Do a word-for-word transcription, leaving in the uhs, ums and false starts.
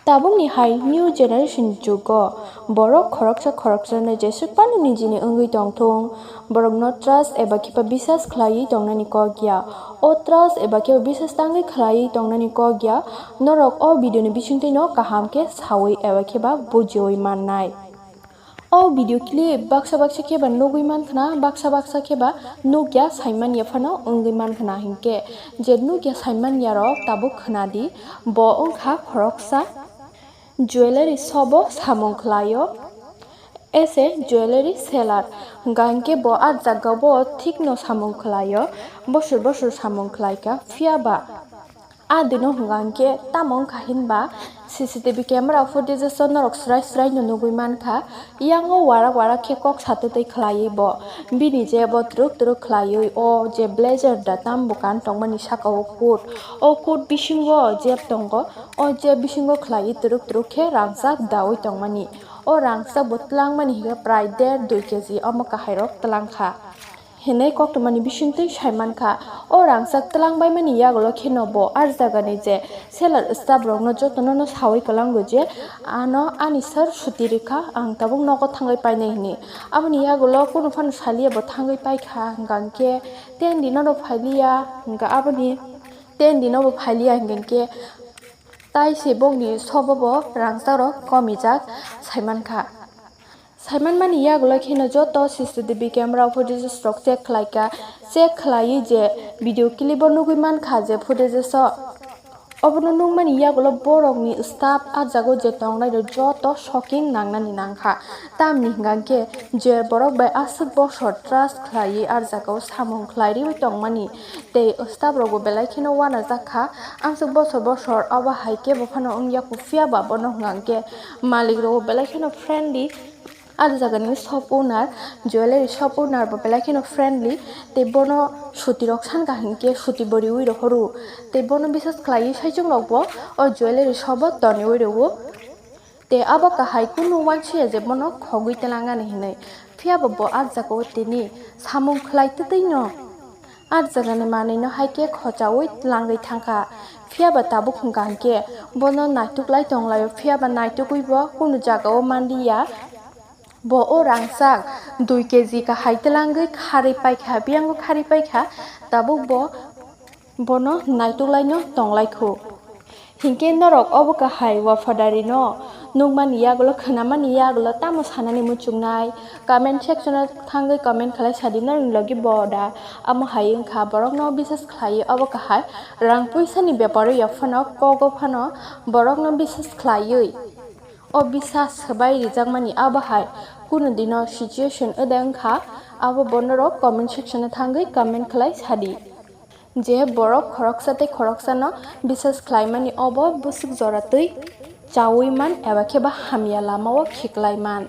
Tabukni hai new generation jugo borok khoroksa khoroksano jesuk phano nijini wngwi tongthung, borokno trust eba khiba bisas khlaiwi tongnani kok ya. O trust eba khiba bisas tangwi khlaiwi tongnani kok ya, norok o video ni bisingtwino kaham khe sawi eba khiba bujiwi mannai. O video clip baksa baksa kheba nugwi mankhna, baksa baksa kheba nukya saimanya phano wngwi mankhna, hinkhe je nukya saimanya rok tabuk khna di, bo wngkha khoroksa jewellery shop o samung khlaio, as a jewellery seller, hwnkha hinkhe bo ah jagao thikno samung khlaio, bosor bosor samung khlaikha, phiyaba. Ah dino hwnkha hinkhe tamo wngkha hinba C C T V camera footage o norok srai srai no nugwi mankha, yango warak warak khe kok satwtwi khlaiwi bo. Bini je bo twrwk twrwk khlaiwi o je blazer da tam bwkan tongmani saka o coat, o coat bisingo jeb tongo, o jeb bisingo khlaiwi twrwk twrwk khe rangchak dawi tongmani. O rangchak bo twlangmani hinkhe prai der dui K G omo kahairok twlangkha hinwi koktwmani bisingtwi saimankha. O rangchak twlangbaimani yagulo kheno bo ah jagani je seller staff rokno jotono no sawi kwlango je ano ani sir suti rikha, ang tabuk nogo thangwi painai hinwi. Aboni yagulo kunu phano saliya bo thangwi paikha, hwnkha hinkhe ten dino no phailiya, hwnkha aboni ten dino bo phailiya hwnkha hinkhe tai se bokni sobo bo rangchak rok komijak saimankha. Saimanmani yagulo kheno joto C C T V camera footage rok check khlaikha, check khlaiwi je video clip o nugwi mankha je footage o. Obono nukmani yagulo borokni staff ah jagao je tongnai rok joto shocking nangnani nangkha. Tamni hwnkha hinkhe je borok bai aswk bosor trust khlaiwi ah jagao samung khlai riwi tongmani tei staff rokbo belai kheno uanajak kha. Amswk bosor bosor obo hai khe bo phano wngya kho, phiyaba bono hwnkha hinkhe malik rokbo belai kheno friendly. Ah jagani shop owner, jewellery shop owner bo belai kheno friendly, tei bono suti rok sankha hinkhe suti bo riwi rohoro, tei bono bisas khlaiwi saichung rokbo o jewellery shop o toniwi rwo. Tei abo kahai kunu uansuya je bono khogwi twlangnani hinwi, phiyaba bo ah jagao tini samung khlai twtwino ah jagani manwino hai khe khochaui twlangwi thangkha. Phiyaba tabuk hwnkha hinkhe bono naituklai tonglaio, phiyaba naitugwi bo kunu jagao manliya. Bo o rangchak dui K G kahai twlangwi kharwi paikha, biyango kharwi paikha, tabuk bo bono naituklaino tonglaikho. Hinkhe norok obo kahai wafadarino nukmani yagulo, khwnamani yagulo tamo sanani muchungnai? Comment section o thangwi comment khlai sadi norokni logi bo da. Amo hai wngkha borokno bisas khlaiwi obo kahai rang puisani beparo ya phano kogo phano borokno bisas khlaiwi. O bisa swbai rijakmani abo hai kunu dino situation wngde wngkha, abo bo norok comment section o thangwi comment khlai sadi. Je borok khoroksa tei khoroksano bisas khlaimani obo bwswk jora twi chaui man eba khe ba hamya lamao khiklai man.